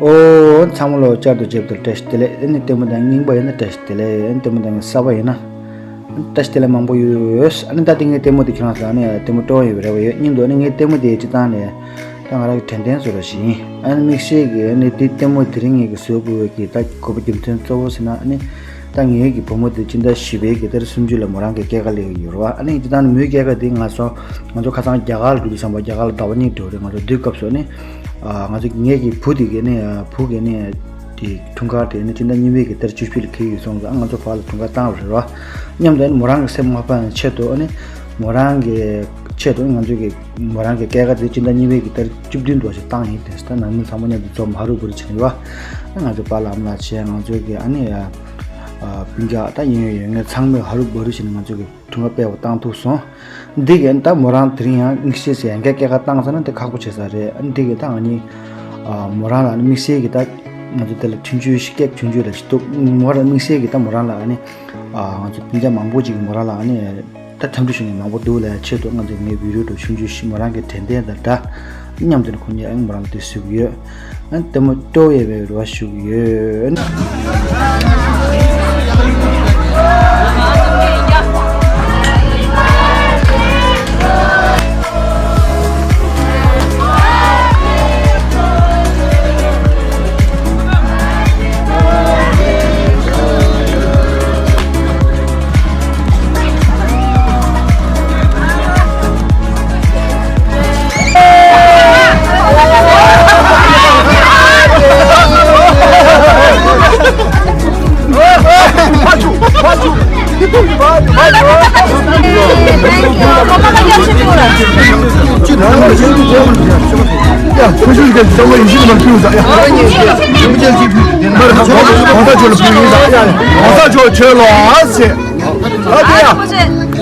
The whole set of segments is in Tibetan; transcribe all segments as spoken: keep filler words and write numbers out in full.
ཨོ། ཚང་མ་ལོ་བསྐྱར་དུ་མཇལ་བ་དང་བཀྲ་ཤིས་བདེ་ལེགས། ཨ་ནི་ལྟད་མོ་དང་རྙིང་པ་ཡིན་ན་བཀྲ་ཤིས་བདེ་ལེགས། ཨ་ནི་ལྟད་མོ་དང་གསར་པ་ཡིན་ན་བཀྲ་ཤིས་བདེ་ལེགས་མང་པོ་ཡོད། ཨ་ནི་ད་ལྟ་ངའི་ལྟད་མོ་དེ་ཁྱེད་རང་ཚོ་ཨ་ནི་ལྟད་མོ་སྤྲོ་བ་ཡོད་པའི་རེ་བ་ཡོད། སྙིང་དུ་ཨ་ནི་ངའི་ལྟད་མོ་དེ་སྤྱིར་བཏང་ནས་ད་ང་རང་གི་དྲན་རྟེན་བཟོ་འདྲ་ཞིག་ཡིན། ཨ་ནི་དམིགས་བསལ་གྱི་ཨ་ནི་དེ་ལྟད་མོ་དེ་རིང་ངེད་ཀྱི་བཟོ་དགོས་པའི་གི་ད་དགོས་པ་རྒྱུ་མཚན་གཙོ་བོ་ཟེར་ན། ཨ་ནི་ད་ངེད་ཀྱི་བུ་མོ་དེ་སྤྱི་ཟླ་བཞི་པའི་གི་ཏ་རིག་སུམ་ཅུ་ལ་མོ་རང་གི་སྐྱེས་སྐར་སླེབས་ཀྱི་ཡོད་རེད་བ། ཨ་ནི་སྤྱིར་བཏང་ནི་མོའི་སྐྱེས་སྐར་དེ་ང་ཚོ་ང་ཚོ་ཁ་སང་རྒྱ་གར་ལ་འགྲོ་དུས་ཙམ་པ། རྒྱ་གར་ལ་ཟླ་བ་གཉིས་འགྲོ་རེད། ང་ཚོ་དུས་སྐབས་སུ་ནི་ཨ་ང་ཚོ་ངེད་ཀྱི་བུ་དེ་གི་ནི་ཨ་བུ་གི་ནི་དེ་འཁྲུངས་སྐར་དེ་ནི་སྤྱི་ཟླ་གཉིས་པའི་གི་ཏ་རིག་བཅུ་བཞི་ལ་འཁེལ་ཡོད་སོང་ཙང་། ང་ཚོ་ཕར་ལ་འཁྲུངས་སྐར་བཏང་བ་རེད་བ། མཉམ་དུ་ཨ་ནི་མོ་རང་གི་སེམས་མ་ཕམ་ཆེད་དུ། ཨ་ནི་མོ་རང་གི་ཆེད་དུ་ང་ཚོ་གི་མོ་རང་གི་སྐྱེས་སྐར་དེ་སྤྱི་ཟླ་གཉིས་པའི་གི་ཏ་རིག་བཅུ་བདུན་དུ་ཞིག་བཏང་ཡིན། དེ་ད་ནང་མི་ཚང་མ་མཉམ་དུ་འཛོམས་ཧ་རུ་བུ་རུ་བྱས་ནས་བ། ང་ཚོ་པཱ་ལགས་ཨ་མ་ལགས་བྱས། ང་ཚོ་གི་ཨ་ནི་ཨ་སྤུན་ཀྱག་ད་ཡིན་ཡོད་ཡོད་ངས་ཚང་མས་ཧ་རུ་བུ་རུ་བྱས་ནས་ང་ཚོ་གི་འཁྲུངས་སྐར་དཔེ་བ་བཏང་ཐུབ་སོང་། འདི་གས་ད་མོ་རང་དེ་རིང་ཡང་དམིགས་བསལ་ཟེར་ཡང་སྐྱེས་སྐར་བཏང་ཟེར་ན་དེ་ཁག་པོ་བྱེད་ས་རེད། ཨ་ནི་འདི་གས་ད་ང་གཉིས་ཨ་མོ་རང་ལ་ཨ་ནི་དམིགས་བསལ་གྱི་ད་ང་ཚོ་དེ་ལ་མཐུན་འགྱུར་ཞིག་སྐད་མཐུན་འགྱུར་ལ་ཞིག་འདུག་མོ་རང་དམིགས་བསལ་གྱི་ད་མོ་རང་ལ་ཨ་ནི་ཨ་ང་ཚོ་སྤུན་ཀྱག་མང་པོ་ཅིག་གིས་མོ་རང་ལ་ཨ་ནི་ད་འཚམས་འདྲི་ཞུ་མཁན་མང་པོ་འདུག་ལ། ཆེད་དུ་ང་ཚོས་ངའི་བི་ཌིའོ་འདྲ་ཆུང་ཆུང་ཞིག་མོ་རང་གི་དྲན་རྟེན་དང་འདྲ། མཉམ་དུ་ནས་ཁོང་གཉིས་ཨ་ནི་མོ་རང་ལ་དེ་གཟིགས་ཀྱི་ཡོད། ཨ་ནི་ལྟད་མོ་སྤྲོ་བའི་རེ་བ་ཞུ་གི་ཡོད། ཨ་དེ་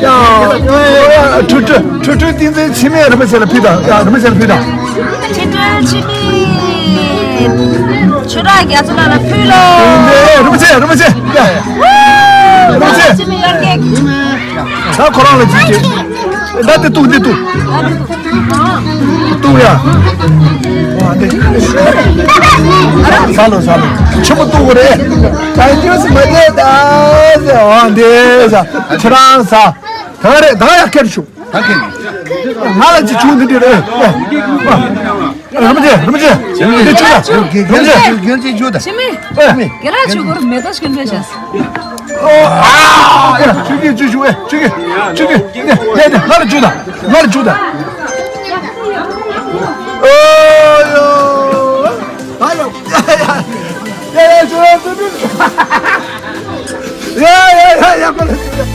ཡ། ཡ། ཁྲུ་ཁྲུ་ཁྲུ་ཁྲུ་ཏིང་འཛིན་འཆི་མེད་རིན་པོ་ཆེ་ལ་ཕུལ་དང་། ཡ། རིན་པོ་ཆེ་ལ་ཕུལ་དང་། ཁྲི་སྟོན་འཆི་མེད། ཆོས་གྲགས་རྒྱ་མཚོ་ལགས་ལ་ཕུལ་ལོ། རིན་པོ་ཆེ། རིན་པོ་ཆེ། ཡ། རིན་པོ་ཆེ། འཆི་མེད་དབྱར་སྐྱེས། ད་ཁོ་རང་ལ་ཅིག་ཅིག་ད་དེ་གཏུག་འདི་གཏུག་གཏུག་ཡ། ཨ་འདི། ཟ་ལོ་ཟ་ལོ། ཆུ་མོ་གཏུག་གི་རེད། ད་ཅུས་མ་བྱེད་ད་ཟེར། ཨ་འདི་ཟ། ཁྱེད་རང་ཟ། ད་རེད། ད་ཡ་ཁྱེར་ཤོག་ད་ཁྱེར། ང་ལ་ཅིག་ཆུ་འདི་འདི་རེད། རིན་པོ་ཆེ། རིན་པོ་ཆེ། འདི་ཆུ་ད། རིན་པོ་ཆེ། རྒན་ཆེ་ཆུ་ད། ཆེ་མེ། རྒན་ལགས་ཆུ་གོར་མེ་ཏོག་ཤིན་ཏུ་ཤ། ཨ། ཆུ་གི་ཆུ་ཆུ་ཨེ། ཆུ་གི་ཆུ་གི། ནས་ནས་ནས་ང་ལ་ཆུ་ད། ང་ལ་ཆུ་ད། ཨོ་ཡོ། ཧ་ལོ། ཡ་ཡ་ཡ་ཡ་ཆུ་ད་ཆུ་ད། ཡ་ཡ་ཡ་ཡ་ཁོ་ལ་ཆུ་ད།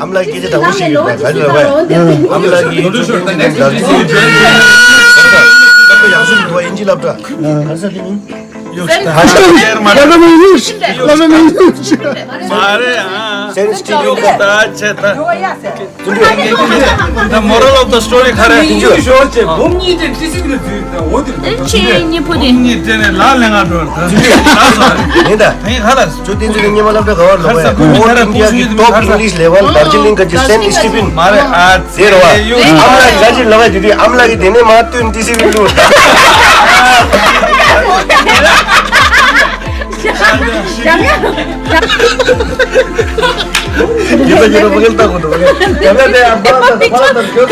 ཨ་མ་ལགས་སྐད་ཆ་དྲང་པོ་ཞིག་ཡོད་པ་ག་ལ་བས། ཨ་མ་ལགས་ཀྱིས་ཡག་ཤོས་འདུག་ཨིན་ཇི་སློབ་གྲྭ། ལ་མ་མི་ཡུ་ལ་མ་མི་ཡུ་མ་རེད་ཨ། སེན་སི་ཊི་བི་ད་ཆེ་ད། ད་moral of the story ག་རེ། ཨིན་ཇི་ཤོར་ཆེ་འབུམ་གཉིས་དེ་ཏི་སི་ལ་འཛུལ་ད་འོ་དེ། ཨིན་ཇི་གཉིས་པོ་དེ། འབུམ་གཉིས་དེ་ནས་ལ་ལེ་ང་འགྲོ་ད། ཡིན་ད། ཡིན་ད། ཁ་ལ། ཁྱོད་བསྟན་འཛིན་གྱི་སྔོན་མ་སློབ་གྲྭ་ག་བར་ལོག་ཡ། All India གི་top English level Darjeeling ག་ཅི་Saint Stephen མ་རེད་ཨ། ཟེར་བ། ཨ་མ་ལགས་ག་ཅི་ལོག་ཡ་དེ་དུས་ཨ་མ་ལགས་ཀྱི་དེ་ནས་མ་བཏོན་ཏི་སི་བི་ལུ། ཡིན་ད་ཡིན་ད་བ་གལ་ཏག་གོ་འདུག་བ་གལ་ཡིན་ད་དེ་ཡང་བ་ལ་དང་བ་ལ་དང་གྱོད་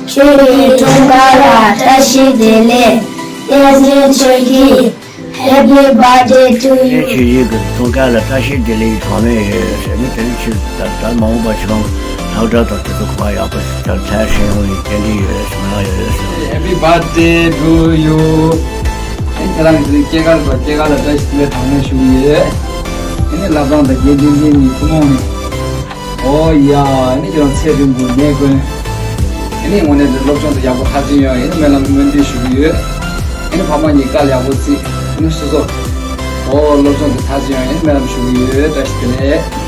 ཁྱོད་ཀྱི་འཁྲུངས་སྐར་ལ་བཀྲ་ཤིས་བདེ་ལེགས། བསྟན་འཛིན་ཆོས་སྐྱིད། Happy birthday to you. ཆོས་སྐྱིད་ཀྱི་འཁྲུངས་སྐར་ལ་བཀྲ་ཤིས་བདེ་ལེགས་གྲངས་མེད་ཡོད་ཟེར་ནས། དེ་རིང་ཕྱིར་ད་ལྟ་མ་འོངས་པ་ཆུང་ལྷག་དྲག་དང་དེ་ཚོ་གོ་བ་ཡག་པོ་ཞིག་ཐལ་ཐལ་ཧྲན་ཡོང་བའི་རྟེན་འབྲེལ་ཡོད་ཟེར་མ་ཡོད་ཟེར། Happy birthday to you. ཨེ་ཁྱེད་རང་གི་སྐྱེས་སྐར་དང་སྐྱེས་སྐར་ལ་བཀྲ་ཤིས་བདེ་ལེགས་གྲངས་མེད་ཞུ་གི་ཡོད། ཨེ་ནི་བླ་བྲང་དང་དགེ་འདུན་གཉིས་ཐུན་མོང་ནས། ཨོ་ཡ། ཨེ་ནི་ཁྱེད་རང་ཚེ་རིང་པོ་ནད་དཀོན། ཨེ་ནི་དངོས་གནས་དུ་སློབ་སྦྱོང་དུ་ཡག་པོ་མཐར་ཕྱིན་ཡོང་། ཨེ་ནི་སྨོན་ལམ་སྨོན་འདུན་ཞུ་གི་ཡོད། ཨེ་ནི་ཕ་མ་གཉིས་སྐལ་ཡག་པོ་བརྩི། ཨེ་ནི་སོ་སོ། ཨོ་སློབ་སྦྱོང་དུ་མཐར་ཕྱིན་ཡོང་། ཨེ་ནི་སྨོན་ལམ་ཞུ་གི་ཡོད། བཀྲ་ཤིས་བདེ་ལེགས།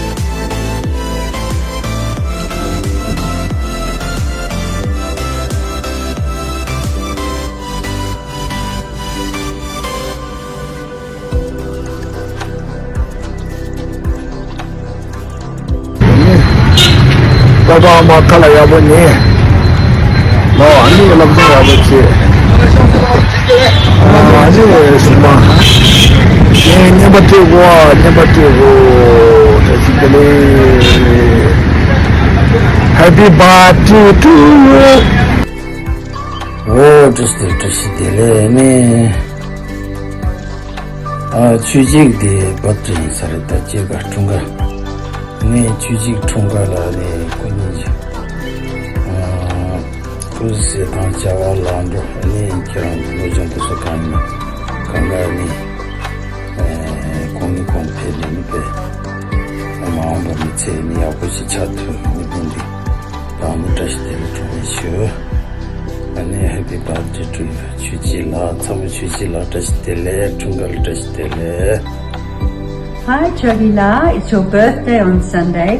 པ་ཕ་ཨ་མ་ཁ་ལ་ཡག་པོ་ཉན། ལོ་ཨ་ནི་སློབ་སྦྱོང་ཡག་པོ་བྱེད། ཨ་ནི་གཞུག་མ་ངས་བརྙན་པར་སྤྲད་དགོས། བརྙན་པར་སྤྲད་དགོས། བཀྲ་ཤིས་བདེ་ལེགས། Happy birthday to you. ཨོ་བཀྲ་ཤིས་བདེ་ལེགས། བཀྲ་ཤིས་བདེ་ལེགས་ནི། ཨ་ཆོས་སྐྱིད་དེ་བར་དུ་ཡིན་ས་རེད། ད་སྐྱེས་སྐར་འཁྲུངས་སྐར་ནི། ཆོས་སྐྱིད་འཁྲུངས་སྐར་ལ་ནི་སྐུ་ཉིད་ཀྱི་ཨ་སྐུ་གཟུགས་གསལ་ཐང་བྱ་བ་ལམ་འགྲོ་ནི། ཁྱེད་རང་སློབ་སྦྱོང་དེ་ཚོ་གང་ཡིན་གང་ག་ནི་ཨ་གོང་ནས་གོང་འཕེལ་ནས་ནི་པའི་མ་འོངས་པ་མི་ཚེ་ནི་ཡག་པོ་ཞིག་ཆགས་ཐུབ་ནི་བསྟན་འདི་དང་ནི་བཀྲ་ཤིས་བདེ་ལེགས་འཁྲུངས་སྐར་ཞུ། ཨ་ནི་Happy birthday to you. ཆོས་སྐྱིད་ལགས། ཚ་བོ་ཆོས་སྐྱིད་ལགས་བཀྲ་ཤིས་བདེ་ལེགས། འཁྲུངས་སྐར་ལ་བཀྲ་ཤིས་བདེ་ལེགས། Hi, Chogi La. It's your birthday on Sunday.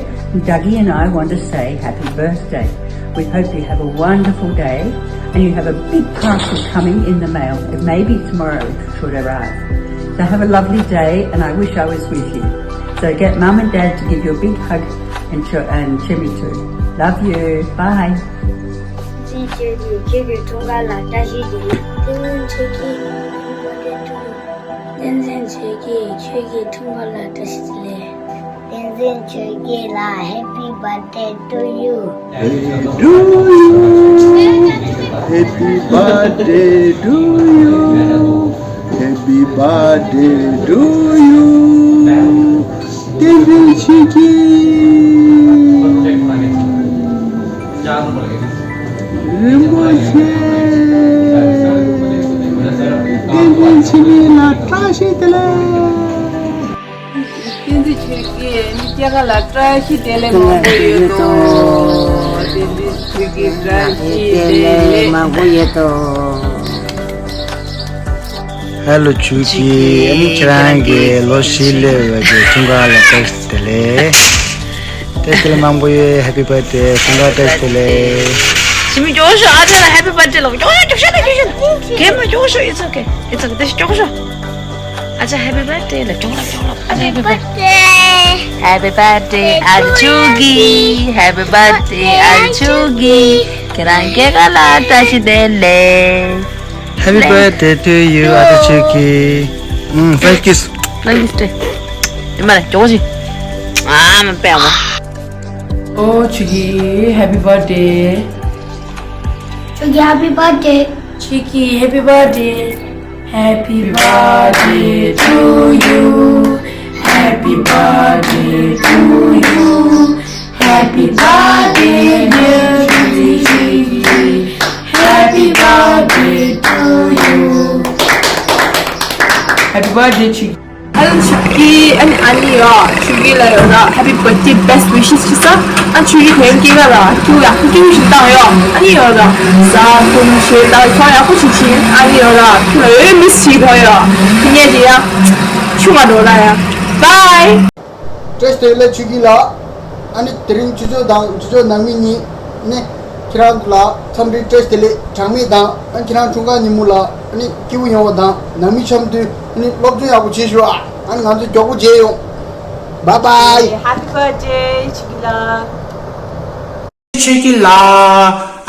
Dougie and I want to say happy birthday. We hope you have a wonderful day and you have a big parcel coming in the mail. It may be tomorrow it should arrive. So have a lovely day and I wish I was with you. So get mum and dad to give you a big hug and, cho- and Chimmy too. Love you. Bye. བསྟན་འཛིན་ཆོས་སྐྱིད་ཁྱེད་ཀྱི་འཁྲུངས་སྐར་ལ་བཀྲ་ཤིས་བདེ་ལེགས། བསྟན་འཛིན་ཆོས་སྐྱིད། བསྟན་འཛིན་ཆོས་སྐྱིད་ཁྱེད་ཀྱི་འཁྲུངས་སྐར་ལ་བཀྲ་ཤིས་བདེ་ལེགས། བསྟན་འཛིན་ཆོས་སྐྱིད་ལགས། Happy birthday to you. To you. Happy birthday to you. Happy birthday to you. བསྟན་འཛིན་ཆོས་སྐྱིད། རིན་པོ་ཆེ། བསྟན་འཛིན་འཆི་མེད་ལགས་བཀྲ་ཤིས་བདེ་ལེགས། བསྟན་འཛིན་ཆོས་སྐྱིད་ནི་སྐྱེས་སྐར་ལ་བཀྲ་ཤིས་བདེ་ལེགས་མང་པོ་ཡོད་དོ། བསྟན་འཛིན་ཆོས་སྐྱིད་བཀྲ་ཤིས་བདེ་ལེགས། མང་པོ་ཡོད་དོ། ཧེ་ལོ་ཆོས་སྐྱིད། ཨ་ནི་ཁྱེད་རང་གི་ལོ་བཞི་སླེབས་པའི་འཁྲུངས་སྐར་ལ་བཀྲ་ཤིས་བདེ་ལེགས། བཀྲ་ཤིས་བདེ་ལེགས་མང་པོ་ཡོད། Happy birthday། འཁྲུངས་སྐར་བཀྲ་ཤིས་བདེ་ལེགས། ཞི་མི་མགྱོགས་ཤོག་ཨ་ཅག་ལ་Happy birthday་ལབ། མགྱོགས་ཤོག་མགྱོགས་ཤོག་མགྱོགས་ཤོག་གད་མོ་མགྱོགས་ཤོག It's okay. It's okay. དེ་ཞིག་མགྱོགས་ཤོག་ཨ་ཅག་Happy birthday་ལབ། མགྱོགས་ལབ། མགྱོགས་ལབ། ཨ་ཅག་Happy birthday. Happy birthday ཨ་ཅག་ཆོས་སྐྱིད། Happy birthday ཨ་ཅག་ཆོས་སྐྱིད། ཁྱེད་རང་སྐྱེས་སྐར་ལ་བཀྲ་ཤིས་བདེ་ལེགས། Happy birthday to you ཨ་ཅག་ཆོས་སྐྱིད། ཨུམ། Flying kiss། Flying kiss་སྤྲད། ཡིན་མ་རེད། མགྱོགས་པོ་ཅིག་ཨ་མ་པད་མ། ཨོ་ཆོས་སྐྱིད། Happy birthday། ཆོས་སྐྱིད། Happy birthday། ཆོས་སྐྱིད། Happy birthday། Happy birthday to you. Happy birthday to you. Happy birthday, dear Chicky. Happy birthday to you. Happy birthday, Chicky. Hello, Chicky. ཨ་ནི་ཨ་ནི་ཡོད། ཆོས་སྐྱིད་ལ་ཡོད་ན་Happy birthday best wishes ཞུ་ས། ཨ་ཆོས་སྐྱིད་དེ་སྐྱེས་སྐར་ལ་ཁྱོད་ཡག་པོ་སྐྱིད་པོ་ཞིག་བཏང་ཡོད། ཨ་ནི་ཡོད་ད། ཟ་འཐུང་བཞེས་ད་ཁྱོད་ཡག་པོ་ཞིག་བྱིན། ཨ་ནི་ཡོད་ད། ཁྱོད་ལ་འོས་མི་སྲིད་གོ་ཡོད། ཁྱེད་ཉལ་དེ་ཡ། ཆུ་མ་འགྲོ་ལ་ཡ། Bye། བཀྲ་ཤིས་བདེ་ལེགས་ཆོས་སྐྱིད་ལགས། ཨ་ནི་དེ་རིང་ཆུ་ཚོད་དང་ཆུ་ཚོད་ནང་མི་གཉིས་ནི་ཁྱེད་རང་ལ་འཚམས་འདྲི་བཀྲ་ཤིས་བདེ་ལེགས་གྲངས་མེད་དང་། ཨ་ཁྱེད་རང་འཁྲུངས་སྐར་ཉིན་མོ་ལ་ཨ་ནི་སྐྱིད་པོ་ཡོང་བ་དང་། ནང་མི་འཆམ་མཐུན། ཨ་ནི་སློབ་སྦྱོང་ཡག་པོ་བྱེད་ཤོག་ཨ། ཨ་ནི་ང་ཚོ་མགྱོགས་པོ་མཇལ་ཡོང་། Bye bye། Happy birthday ཆོས་སྐྱིད་ལགས། ཆོས་སྐྱིད་ལགས།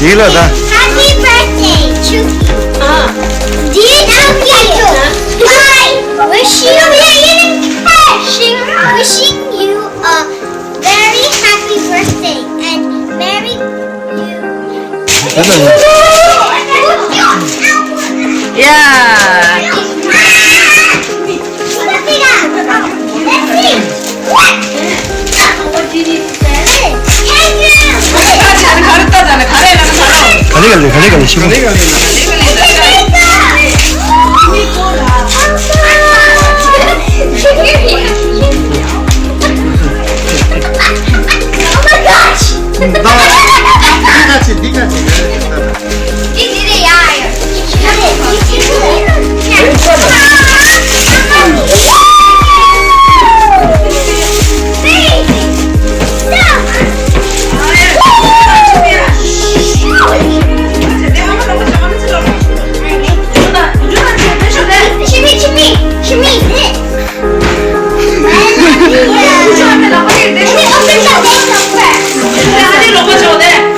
ཡིག་ལ་ད། Happy birthday, Chucky. Dear Chucky, I wish you, wishing, wishing you a very happy birthday and merry you. Yeah. ག་ལེ་ག་ལེ་ག་ལེ་ག་ལེ་ཤི་ག་ལེ་ག་ལེ། འདི་ག་ཚེ་འདི་ག་ཚེ།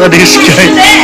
ད་དེ་ཞིག་རེད།